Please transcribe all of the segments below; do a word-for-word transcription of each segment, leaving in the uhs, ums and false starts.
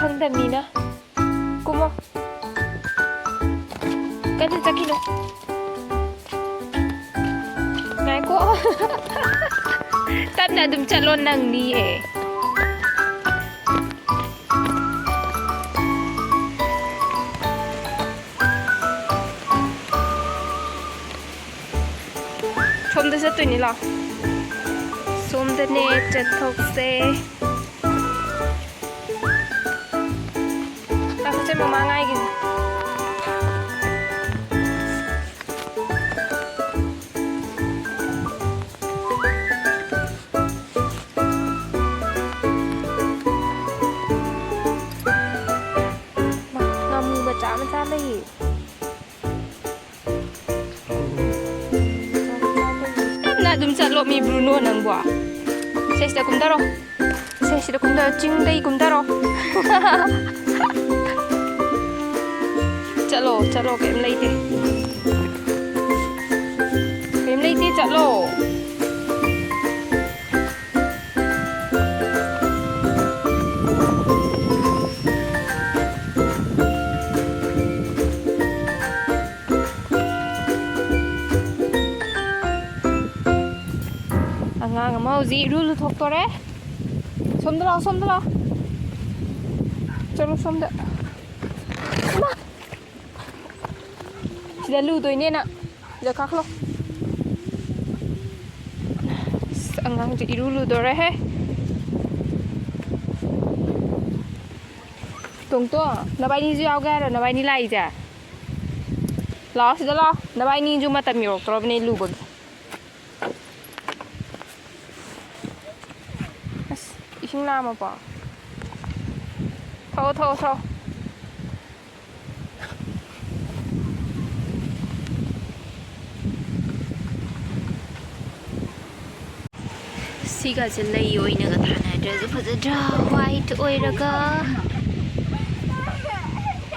ꯈꯪꯗꯕꯅꯤꯅ꯫ ꯀꯨꯝꯃꯣ꯫ ꯀꯟꯅ ꯆꯠꯈꯤꯅꯨ꯫ ꯉꯥꯏꯈꯣ꯫ ꯇꯞꯅ ꯑꯗꯨꯝ ꯆꯠꯂꯣ, ꯅꯪꯅꯤꯌꯦ꯫ ꯁꯣꯝꯗ ꯆꯠꯇꯣꯏꯅꯤ, ꯂꯥꯛꯑꯣ꯫ ꯁꯣꯝꯗꯅꯦ ꯆꯠꯊꯣꯛꯁꯦ꯫ ꯂꯥꯛꯑꯣ, ꯆꯦ, ꯃꯃꯥ ꯉꯥꯏꯒꯤꯅꯤ꯫ ꯃꯥ, ꯉꯥꯃꯨ ꯃꯆꯥ ꯃꯆꯥ ꯂꯩꯌꯦ꯫ ꯅꯪ ꯑꯗꯨꯝ ꯆꯠꯂꯣ, ꯃꯤ ꯕ꯭ꯔꯨꯅꯣ ꯅꯪꯕꯣ꯫ ꯁꯦ, ꯁꯤꯗ ꯀꯨꯝꯊꯔꯣ꯫ ꯁꯦ, ꯁꯤꯗ ꯀꯨꯝꯊꯔꯣ, ꯆꯤꯡꯗꯩ ꯀꯨꯝꯊꯔꯣ꯫ ꯆꯠꯂꯣ, ꯆꯠꯂꯣ, ꯀꯩꯝ ꯂꯩꯇꯦ꯫ ꯀꯩꯝ ꯂꯩꯇꯦ, ꯆꯠꯂꯣ꯫ ꯑꯉꯥꯡ ꯑꯃ ꯍꯧꯖꯤꯛ ꯏꯔꯨ ꯂꯨꯊꯣꯛꯇꯣꯔꯦ꯫ ꯁꯣꯝꯗ ꯂꯥꯛꯑꯣ, ꯁꯣꯝꯗ ꯂꯥꯛꯑꯣ꯫ ꯆꯠꯂꯣ ꯁꯣꯝꯗ꯫ ꯏꯃꯥ! ꯁꯤꯗ ꯂꯨꯗꯣꯏꯅꯦ ꯅꯪ꯫ ꯁꯤꯗ ꯀꯥꯈꯠꯂꯣ꯫ ꯑꯁ, ꯑꯉꯥꯡꯁꯦ ꯏꯔꯨ ꯂꯨꯗꯣꯔꯦꯍꯦ꯫ ꯇꯣꯡꯇꯣ, ꯅꯕꯥꯏꯅꯤꯁꯨ ꯌꯥꯎꯒꯦ ꯍꯥꯏꯔꯣ, ꯅꯕꯥꯏꯅꯤ ꯂꯥꯛꯏꯁꯦ? ꯂꯥꯛꯑꯣ, ꯁꯤꯗ ꯂꯥꯛꯑꯣ꯫ ꯅꯕꯥꯏꯅꯤꯁꯨ ꯃꯇꯝ ꯌꯧꯔꯛꯇ꯭ꯔꯕꯅꯦ ꯂꯨꯕꯒꯤ꯫ ꯑꯁ, ꯏꯁꯤꯡ ꯂꯥꯝꯃꯕꯣ? ꯊꯛꯑꯣ, ꯊꯛꯑꯣ, ꯊꯛꯑꯣ꯫ ꯁꯤꯒꯁꯦ ꯂꯩ ꯑꯣꯏꯅꯒ ꯊꯥꯅꯗ꯭ꯔꯁꯨ ꯐꯖꯗ꯭ꯔꯥ? White ꯑꯣꯏꯔꯒ,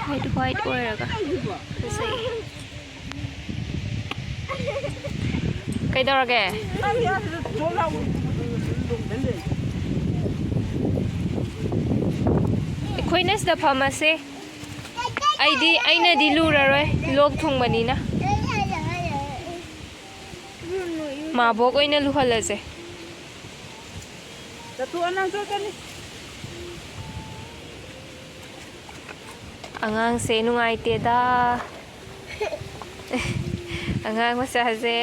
white, white ꯑꯣꯏꯔꯒ ꯐꯖꯩ꯫ ꯀꯩꯗꯧꯔꯒꯦ? ꯑꯦ, ꯑꯩꯈꯣꯏꯅ ꯁꯤꯗ ꯐꯝꯃꯁꯦ꯫ ꯑꯩꯗꯤ, ꯑꯩꯅꯗꯤ ꯂꯨꯔꯔꯣꯏ, ꯂꯣꯛ ꯊꯨꯡꯕꯅꯤꯅ꯫ ꯃꯥꯕꯣꯛ ꯑꯣꯏꯅ ꯂꯨꯍꯜꯂꯁꯦ꯫ ꯆꯠꯊꯣꯛꯑꯣ, ꯅꯪ ꯆꯠꯀꯅꯤ꯫ ꯑꯉꯥꯡꯁꯦ ꯅꯨꯡꯉꯥꯏꯇꯦꯗ꯫ ꯑꯉꯥꯡ ꯃꯆꯥꯁꯦ꯫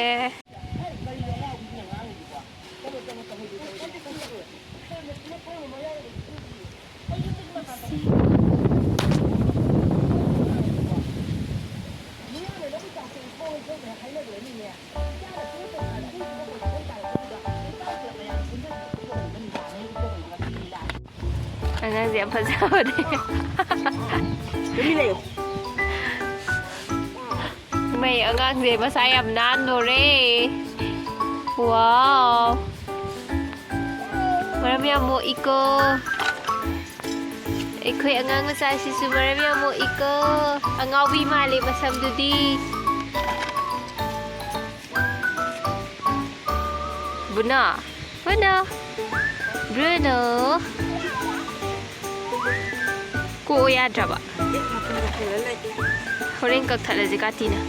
ꯑꯉꯥꯡꯁꯦ ꯌꯥꯝ ꯐꯖꯕꯅꯦ꯫ ꯇꯨꯃꯤꯟ ꯂꯩꯌꯨ꯫ ꯃꯩ ꯑꯉꯥꯡꯁꯦ ꯃꯁꯥ ꯌꯥꯝ ꯅꯥꯟꯗꯣꯔꯦ꯫ ꯋꯥꯎ꯫ ꯃꯔꯝ ꯌꯥꯝ ꯃꯣꯛꯏꯀꯣ꯫ ꯑꯩꯈꯣꯏ ꯑꯉꯥꯡ ꯃꯆꯥꯁꯤꯁꯨ ꯃꯔꯝ ꯌꯥꯝ ꯃꯣꯛꯏꯀꯣ꯫ ꯑꯉꯥꯎꯕꯤ ꯃꯥꯜꯂꯦ ꯃꯁꯝꯗꯨꯗꯤ꯫ Bruno, Bruno, Bruno. ꯀꯣꯛꯑꯣ ꯌꯥꯗ꯭ꯔꯕ? ꯍꯣꯔꯦꯟ ꯀꯛꯊꯠꯂꯁꯤ ꯀꯥꯇꯤꯅ꯫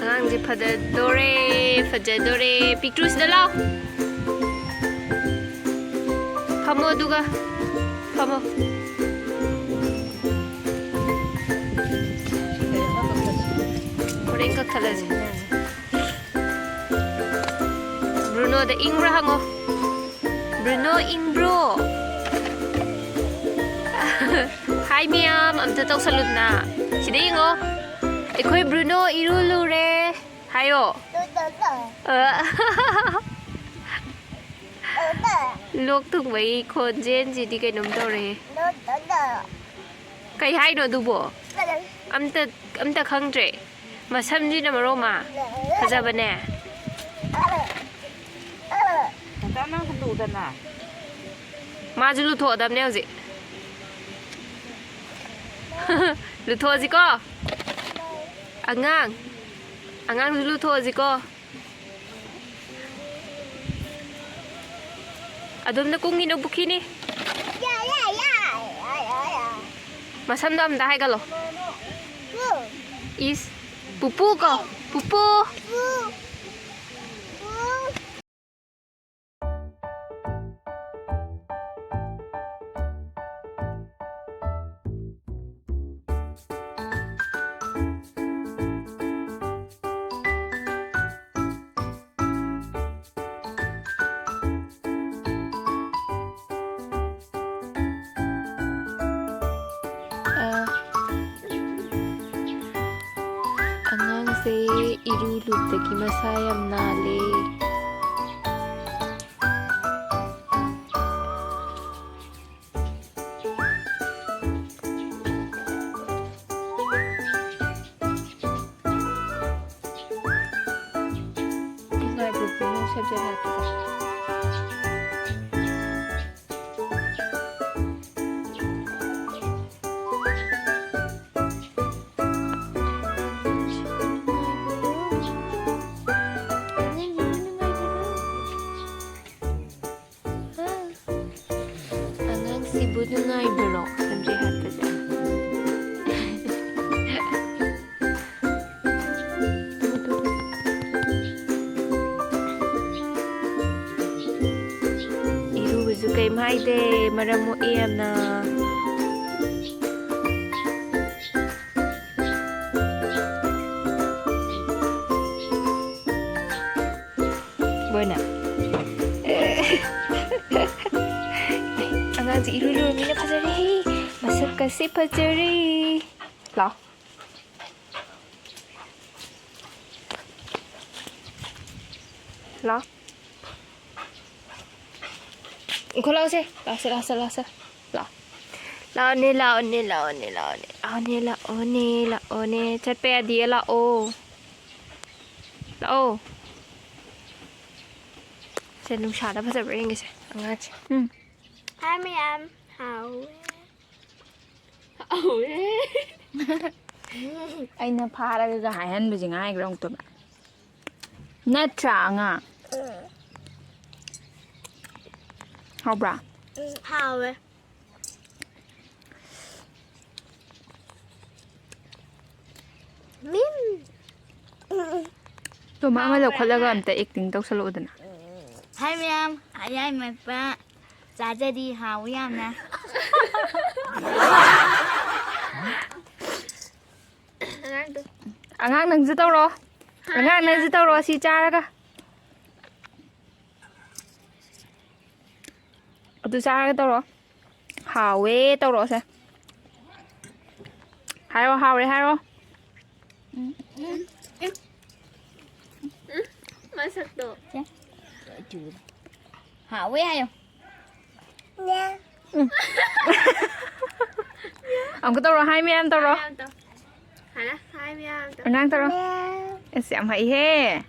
ꯑꯉꯥꯡꯁꯦ ꯐꯖꯗꯣꯔꯦ, ꯐꯖꯗꯣꯔꯦ꯫ ꯄꯤꯛꯇ꯭ꯔꯨ ꯁꯤꯗ ꯂꯥꯎ꯫ ꯐꯝꯃꯣ ꯑꯗꯨꯒ꯫ ꯐꯝꯃꯣ꯫ ꯍꯣꯔꯦꯟ ꯀꯛꯊꯠꯂꯁꯤ꯫ ꯕ꯭ꯔꯨꯅꯣꯗ ꯏꯪꯕ꯭ꯔꯥ ꯍꯪꯉꯣ꯫ ꯕ꯭ꯔꯨꯅꯣ ꯏꯪꯕ꯭ꯔꯣ? ꯍꯥꯏ ꯃꯌꯥꯝ ꯑꯝꯇ ꯇꯧꯁꯜꯂꯨꯗꯅ꯫ ꯁꯤꯗ ꯌꯦꯡꯉꯣ꯫ ꯑꯩꯈꯣꯏ ꯕ꯭ꯔꯨꯅꯣ ꯏꯔꯨ ꯂꯨꯔꯦ꯫ ꯍꯥꯏꯌꯣ꯫ ꯑ꯫ ꯂꯣꯛ ꯊꯨꯡꯕꯒꯤ ꯈꯣꯟꯖꯦꯜꯁꯤꯗꯤ ꯀꯩꯅꯣꯝ ꯇꯧꯔꯦ꯫ ꯀꯩ ꯍꯥꯏꯅꯣ ꯑꯗꯨꯕꯣ? ꯑꯝꯇ, ꯑꯝꯇ ꯈꯪꯗ꯭ꯔꯦ꯫ ꯃꯁꯝꯁꯤꯅ ꯃꯔꯣꯟ ꯑꯃ ꯐꯖꯕꯅꯦ꯫ ꯎꯗꯅ꯫ ꯃꯥꯁꯨ ꯂꯨꯊꯣꯛꯑꯗꯕꯅꯦ ꯍꯧꯖꯤꯛ꯫ ꯂꯨꯊꯣꯛꯑꯁꯤꯀꯣ꯫ ꯑꯉꯥꯡ꯫ ꯑꯉꯥꯡꯁꯨ ꯂꯨꯊꯣꯛꯑꯁꯤꯀꯣ꯫ ꯑꯗꯣꯝꯗ ꯀꯨꯝꯒꯤꯅꯨ, ꯄꯨꯈ꯭ꯔꯤꯅꯤ꯫ ꯃꯁꯝꯗꯣ ꯑꯝꯇ ꯍꯥꯏꯒꯠꯂꯣ꯫ ꯏꯁ꯫ ꯄꯨꯄꯨ ꯀꯣ꯫ ꯄꯨꯄꯨ꯫ ꯑ, ꯑꯉꯥꯡꯁꯦ ꯏꯔꯨ ꯂꯨꯕꯗꯒꯤ ꯃꯁꯥ ꯌꯥꯝ ꯅꯥꯜꯂꯦ꯫ ꯅꯨꯡꯉꯥꯏꯕ꯭ꯔꯣ ꯏꯕꯨꯡꯉꯣ ꯁꯕꯖꯦꯛ ꯍꯥꯞꯄꯗꯣ? ꯑꯉꯥꯡꯁꯤꯕꯨ ꯅꯨꯡꯉꯥꯏꯕ꯭ꯔꯣ ꯁꯝꯖꯦ ꯍꯥꯠꯄꯁꯦ? ꯏꯔꯨꯕꯁꯨ ꯀꯩꯝ ꯍꯥꯏꯗꯦ, ꯃꯔꯝ ꯃꯣꯛꯑꯦ ꯌꯥꯝꯅ꯫ ꯕꯣꯏꯅ꯫ ꯑꯉꯥꯡꯁꯦ ꯏꯔꯨ ꯂꯨꯔꯃꯤꯅ ꯐꯖꯔꯦ꯫ ꯃꯁꯛꯀꯁꯦ ꯐꯖꯔꯦ꯫ ꯂꯥꯎ꯫ ꯂꯥꯎ꯫ ꯏꯪꯈꯣꯜ ꯂꯥꯎꯁꯦ꯫ ꯂꯥꯎꯁꯦ, ꯂꯥꯎꯁꯦ, ꯂꯥꯎꯁꯦ꯫ ꯂꯥꯎ꯫ ꯂꯥꯎꯅꯦ, ꯂꯥꯎꯅꯦ, ꯂꯥꯎꯅꯦ, ꯂꯥꯎꯅꯦ꯫ ꯂꯥꯎꯅꯦ, ꯂꯥꯛꯑꯣꯅꯦ, ꯂꯥꯛꯑꯣꯅꯦ꯫ ꯆꯠꯄ ꯌꯥꯗꯤꯌꯦ, ꯂꯥꯛꯑꯣ꯫ ꯂꯥꯛꯑꯣ꯫ ꯁꯦ, ꯅꯨꯡꯁꯥꯗ ꯐꯖꯕ꯭ꯔꯥ ꯌꯦꯡꯒꯦꯁꯦ, ꯑꯉꯥꯡꯁꯦ꯫ ꯎꯝ꯫ ꯍꯥꯏ ꯃꯌꯥꯝ, ꯍꯥꯎꯋꯦ꯫ ꯍꯥꯎꯋꯦ꯫ ꯑꯩꯅ ꯐꯥꯔꯒ ꯍꯥꯏꯍꯟꯕꯁꯦ ꯉꯥꯏꯈ꯭ꯔꯦ ꯑꯃꯨꯛꯇꯣꯏꯕ꯫ ꯅꯠꯇ꯭ꯔꯥ, ꯑꯉꯥꯡ? ꯍꯥꯎꯕ꯭ꯔꯥ? ꯎꯝ, ꯍꯥꯎꯋꯦ꯫ ꯃꯤꯝ꯫ ꯇꯣꯝꯕ ꯑꯃ ꯍꯥꯎꯋꯦ꯫ ꯂꯧꯈꯠꯂꯒ ꯑꯝꯇ acting ꯇꯧꯁꯜꯂꯛꯑꯣꯗꯅ꯫ ꯍꯥꯏ ꯃꯌꯥꯝ, ꯑꯌꯥꯏ ꯃꯄꯥ ꯆꯥꯖꯔꯤ, ꯍꯥꯎꯋꯤ ꯌꯥꯝꯅ꯫ ꯑꯉꯥꯡꯗꯣ꯫ ꯑꯉꯥꯡ ꯅꯪꯁꯨ ꯇꯧꯔꯣ꯫ ꯑꯉꯥꯡ ꯅꯪꯁꯨ ꯇꯧꯔꯣ ꯁꯤ ꯆꯥꯔꯒ꯫ ꯑꯗꯨ ꯆꯥꯔꯒ ꯇꯧꯔꯣ꯫ ꯍꯥꯎꯋꯦ ꯇꯧꯔꯣꯁꯦ꯫ ꯍꯥꯏꯔꯣ, ꯍꯥꯎꯔꯦ ꯍꯥꯏꯔꯣ꯫ ꯎꯝ, ꯎꯝ, ꯎꯝ꯫ ꯃꯁꯛꯇꯣ꯫ ꯁꯦ꯫ ꯍꯥꯎꯋꯦ ꯍꯥꯏꯌꯣ꯫ ꯎꯝ꯫ ꯑꯃꯨꯛꯀ ꯇꯧꯔꯣ, ꯍꯥꯏ ꯃꯌꯥꯝ ꯇꯧꯔꯣ꯫ ꯍꯥꯏ ꯃꯌꯥꯝ ꯇꯧ꯫ ꯍꯥꯏꯔ, ꯍꯥꯏ ꯃꯌꯥꯝ ꯇꯧ꯫ ꯑꯉꯥꯡ ꯇꯧꯔꯣ꯫ ꯑꯁ, ꯌꯥꯝ ꯍꯩꯍꯦ꯫